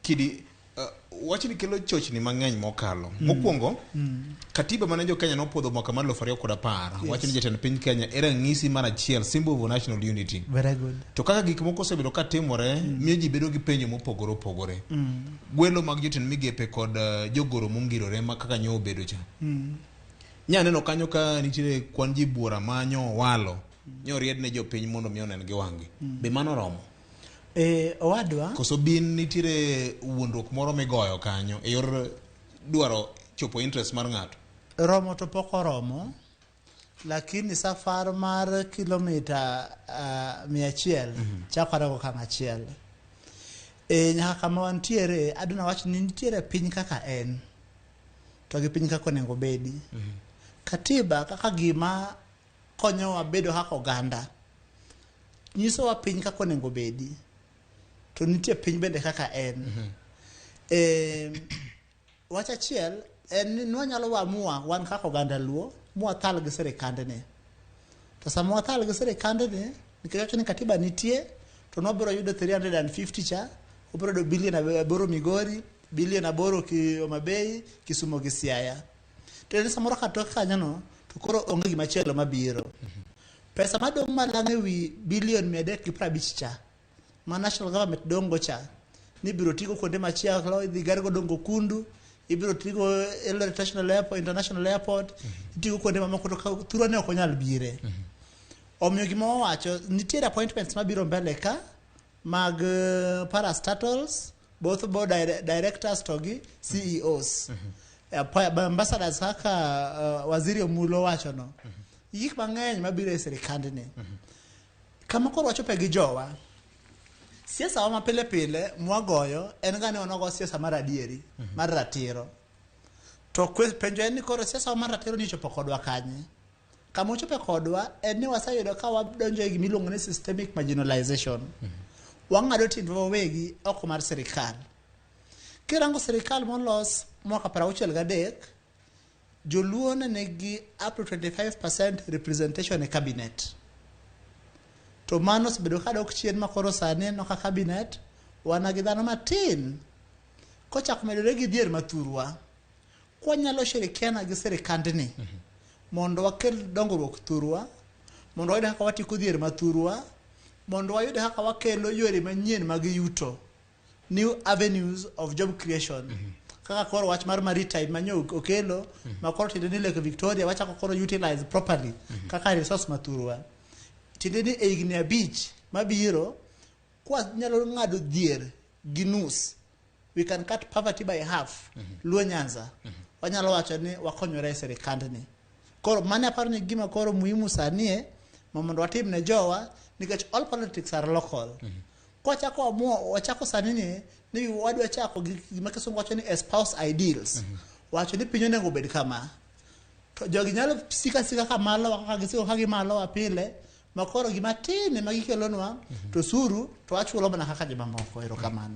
Kidi wachni kelo chochni mang'eny mokalo. Mokwongo, katiba mane jo Kenya nopuodho mwaka mar 2010 wacho ni jatend piny Kenya e ranyisi mar achiel, symbol of national unity. Very good. To kaka gik moko osebedo ka timore, miyo ji bedo gi penjo mopogore opogore. Gwelo mag jotend migepe kod jogoro mongirore ma kaka nyo obedo cha. Nya neno kanyo ka nitiere kwan ji buora ma nyo walo, nyo ried ne jopiny mondo mi onen gi wang'gi. Be mano romo? Owadwa. Koso bin nitiere wuondruok moro migoyo kanyo e yor dwaro chopo interest mar ng'ato? Romo to pok oromo, lakini safar mar kilomita 100 chakore go okang' achiel. Nyaka kama wantiere, adwa wach ni nitiere piny kaka en to gi piny kaka onego obedi. Katiba kaka gima konyowa bedo kaka oganda nyisowa piny kaka onego obedi, to nitie piny bende kaka en. Wach achiel en ni nwanyalo amua wan kaka oganda Luo mwathal gi sirikandni. To sama wathal gi sirikandni, nikech wacho ni katiba nitie, to nwabiro yudo 350 cha, wabiro yudo bilion 8 Migori, bilion 8 ki Homa Bay, Kisumo gi Siaya. To en samoro ka tok kanyo no, to koro onge gima chielo mabiro. Pesa madong' malang' e wi bilion 350 cha, ma national government dong' go cha, ni ibiro tigo kuonde machielo, idhi gergo Dongo Kundu, ibiro tigo Eldoret National Airport, International Airport, itigo kuonde mamoko to thurwa ne ok onyal bire. Omiyo gima wawacho, nitiere appointments mabiro mbele ka mag parastatals, both board directors to gi CEOs. Ambassadors kaka Waziri Omulo wacho no. Gik mang'eny mabiro e sirikandni. Kama koro wachope gi jowa, siasa wa mapile pile mwagoyo en ga ni wanago siasa mar adieri, mar ratiro. To penjo en ni koro siasa wa mar ratiro ni chopo kodwa kanye? Kama ochope kodwa en ni waseyudo ka wadonjo e gima iluongo ni systemic marginalization. Wang'ado tiendwa wawegi oko mar sirikal. Kirango sirikal molos mwaka 63, joluo ne nigi up to 25% representation e cabinet. To mano osebedo ka dok chien ma koro sani aneno ka cabinet wana gi dhano matin. Kochako medore gi dhier mathurwa, kwanyalo shirikiana gi sirikandni mondo wakel dongruok thurwa, mondo wayud kaka watieko dhier mathurwa, mondo wayud kaka wakelo yore manyien mag yuto, new avenues of job creation. Kaka koro wach mar maritime manyo okelo, ma koro tiende ni Lake Victoria wachako koro utilize properly kaka resource mathurwa. Tiende ni e higni 5 mabiro, kwa nyalo ng'ado dhier gi nus, we can cut poverty by half. Luo Nyanza, wanyalo wacho ni wakonyore e sirikandni. Koro mano aparo ni gima koro muhimu sani e, ma mondo watim ne jowa, nikech all politics are local. Kwachako amua, wachako sani ni wadwa chako gi gima kisungu wacho ni espouse ideals. Wacho ni piny onego obed kama. To jogi nyalo sika sika kamalowa kaka gisiko ka gimalowa pile, ma koro gima tin ema gikelonwa, to osuru to wachulo mana kaka jomamoko. Erokamano.